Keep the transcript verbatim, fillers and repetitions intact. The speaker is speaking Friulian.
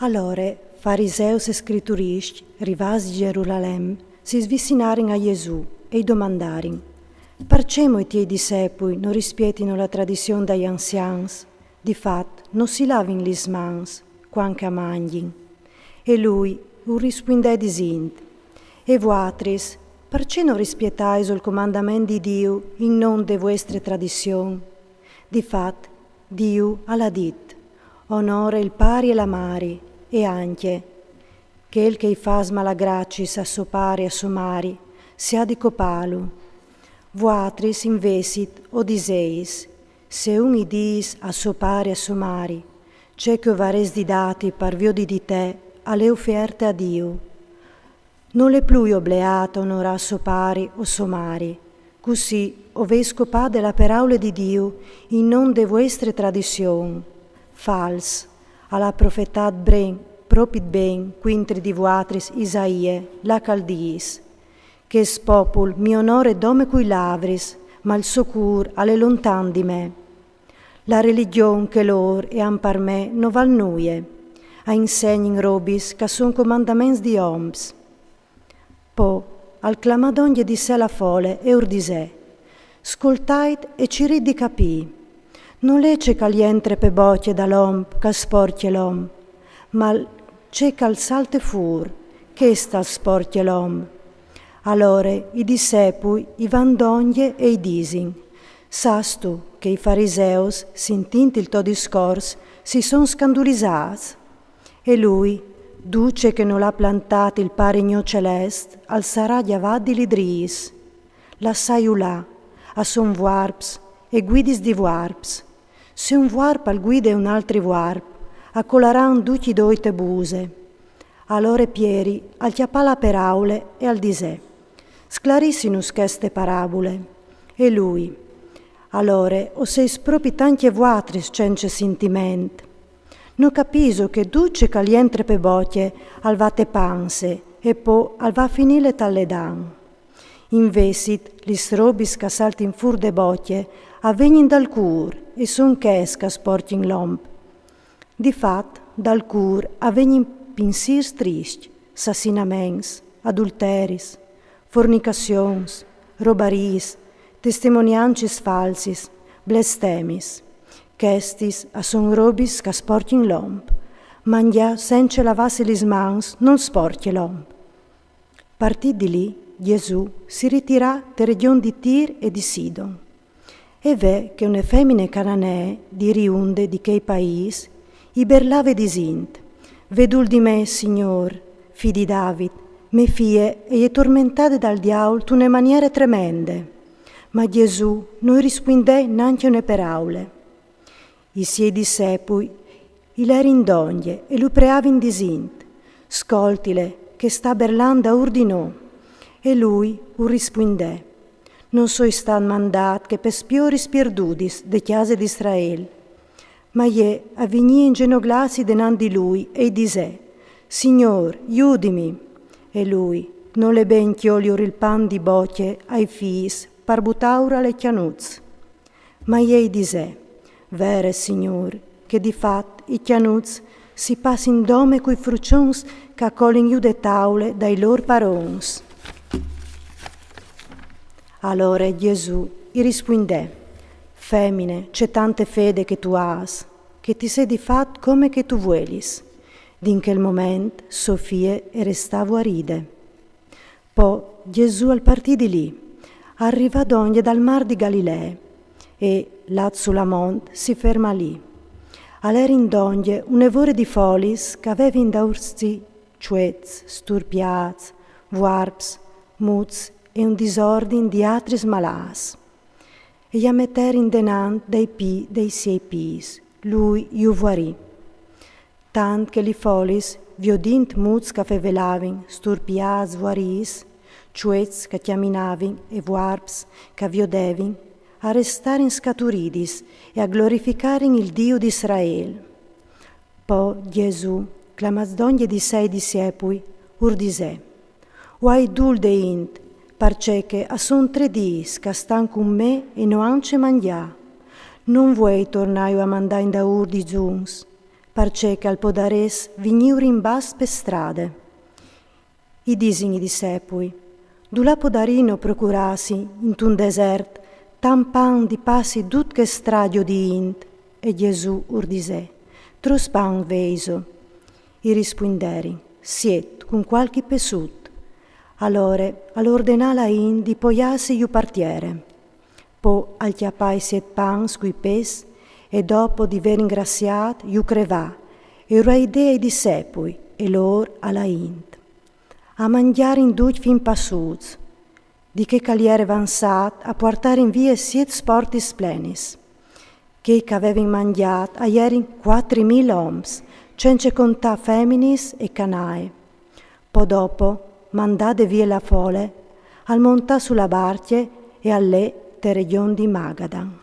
Alore, fariseus e scrituriscj, rivâts di Gerusalem, si svicinarin a Jesù e i domandarin: Parcè mo i tiei dissepui no rispietino la tradizion dai anzians? Di fat, no si lavin lis mans cuant che a mangjin. E lui ur rispuindè disint: E vuatris, parcè no rispietais il comandament di Diu in non de vuestre tradizion? Di fat, Diu al à dit: Onore il pari e la mari, e ancje: Chel che i fâs malagracis a so pari e a so mari, si à di copâlu. Vuatris invezit o diseis: Se un i dîs a so pari e a so mari: Ce che o varès di dâti par viodi di te al è ufierte a Diu, nol è plui obleât a onorâ so pari o so mari, cussì o veis copade la peraule di Diu in non de vuestre tradizion. Fals, al à profetât ben, propit ben cuintri di vuatris Isaie, là che al dîs: Chest popul mi onore dome cui lavris, ma il so cûr al è lontan di me. La religjon che lôr a àn par me no vâl nuie. A insegnin robis che a son comandaments di oms. Po al clamà dongje di se la fole e ur disè: Scoltait e cirît di capî. Nol è ce che al jentre pe bocje dal om che al sporcje l'om, ma ce che al salte fûr, chest al sporcje l'om. Alore i dissepui i van dongje e i disin: Sâstu che i fariseus, sintint il to discors, si son scandulizâts? E lui, duce che nol à plantât il Pari gno celest, al sarà gjavât di li drîs. Lassaiu là, a son vuarps e guidis di vuarps. Se un vuarp al guide un altri vuarp, a colaran ducj i doi te buse. Alore Pieri al cjapà la peraule e al disè: Sclarissinus cheste parabule. E lui: Alore o seis propit ancje vuatris cence sintiment. No capîso che duce che al jentre pe bocje al va te panse e po al va a finîle tal ledan. Invezit, lis robis che a saltin fûr de bocje a vegnin dal cûr e son chês che a sporcjin l'om. Di fat, dal cûr a vegnin pinsîrs triscj, sassinaments, adulteris, fornicazions, robarîs, testimoniancis falsis, blestemis. Chestis a son robis che a sporcjin l'om. Mangjâ cence lavâsi lis mans nol sporcje l'om. Partît di li, Jesù si ritirà te regjon di Tir e di Sidon. E ve che une femine cananee, di riunde di chei paîs, i berlave disint: Ve dûl di me, Signôr, fi di David, mê fie e je tormentade dal diaul tune maniere tremende. Ma Jesù no i rispuindè nancje une peraule. I siei dissepui i lerin dongje e lu preavin disint: Scoltile, che e sta berlant daûr di nô. E lui ur rispuindè: No soi stât mandât che pes pioris pierdudis de cjase di Israel. Ma jê a vignì a ingenoglâsi denant di lui e i disè: Signôr, judimi! E lui: Nol è ben cjoliur il pan di bocje ai fîs par butâur a li cjanuts. Ma jê i disè: Vere, Signôr, che di fat i cjanuts si passin dome cui fruçons che a colin jù de taule dai lôr parons. Alore Jesù i rispuindè: Femine, ce tante fede che tu âs, che ti sedi fat come che tu vuelis. Din chel moment sô fie e restà vuaride. Po Jesù al partì di li, al rivà dongje dal mâr di Galilee, e, lât su la mont, si fermà li. A lerin dongje une vore di folis che a vevin daûr zi çuets, sturpiâts, vuarps, muts e un disordin di atris malâts. E a i meterin denant dai pîts dai siei pîts, lui ju vuarì. Tant che li folis, viodint muts che a fevelavin, sturpiâts, vuarîts, çuets che a cjaminavin e vuarps che a viodevin, a restarin scaturidis e a glorificarin il Diu di Israel. Po Jesù, clamâts dongje di se i dissepui, ur disè: O ai dûl de int, parcè che a son trê dîs che a stan cun me e no àn ce mangjâ. No vuei tornâju a mandâ indaûr dizuns, parcè che al podarès vignîur in bas pe strade. I disin i dissepui: Dulà podarino procurâsi intun desert tant pan di passi dut chest stradio di int? E Jesù ur disè: Trôs pans vêso? I rispuinderin: Siet, cun cualchi pessut. Alore al ordenà a la int di poiâsi jù par tiere. Po al cjapà i siet pans cui pes e, dopo di vê ringrassiât, ju crevà e ur ai dê ai dissepui e lôr a la int. A mangjarin ducj fin passûts. Di chê che al jere vansât a puartarin vie siet sportis plenis. Chei che a vevin mangjât a jerin cuatri mil oms, cence contâ feminis e canaie. Po dopo, mandade vie la fole, al montà su la barcje e al lè te regjon di Magadan.